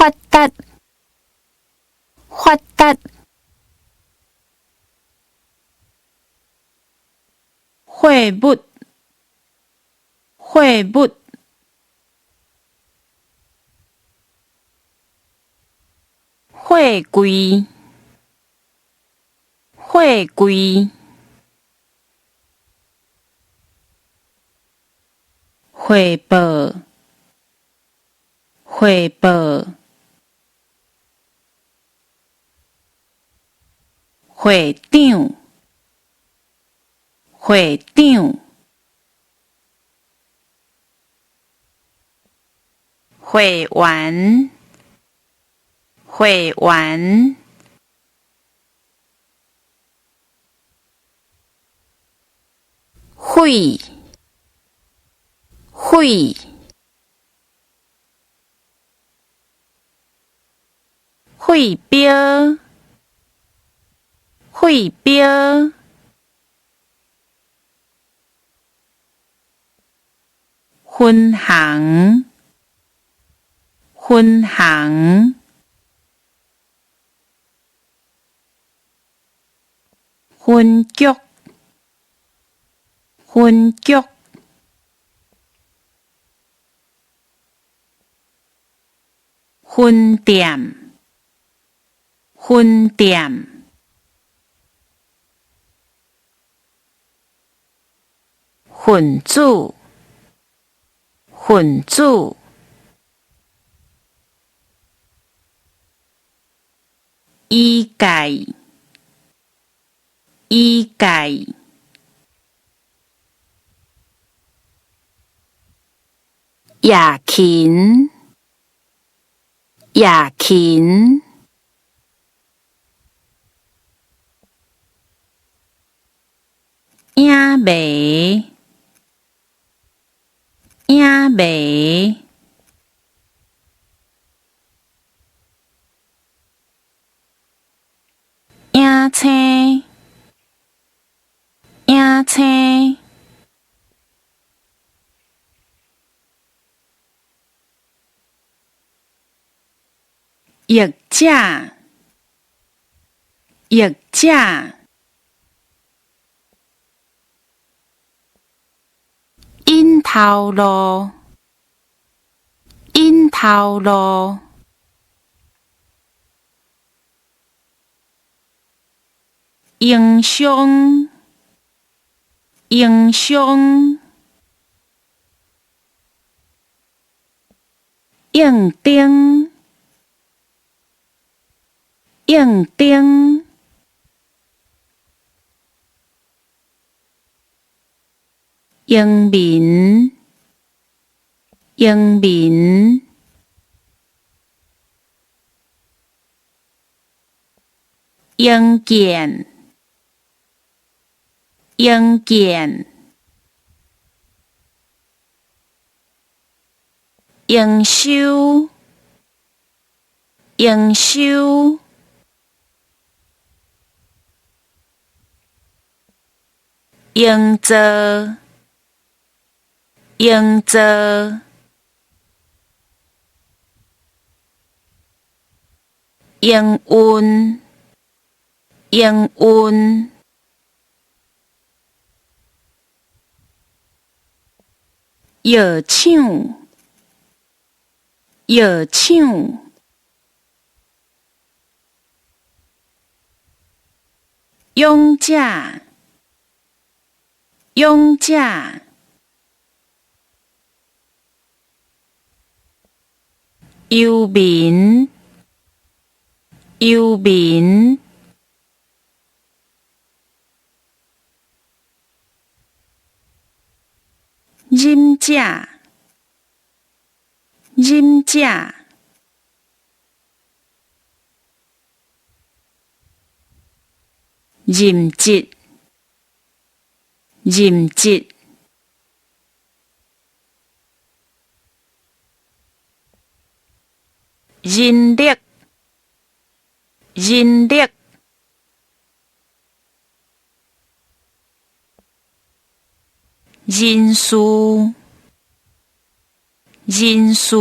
發達，發達。貨物，貨物。貨櫃，貨櫃。匯報，匯報。會長，會長。會員，會員。血，血。血標，血標。分行，分行。分局，分局。分店，分店。分子，分子。醫界，醫界。夜勤，夜勤。影迷，影迷。影星，影星。譯者，譯者。引頭路，引頭路。營商，營商。應徵，應徵。英民，英民。營建，營建。營收，營收。營造，營造。營運，營運。藥廠，藥廠。勇者，勇者。遊民，遊民。忍者，忍者。任職，任職。人力，人力。人事，人事。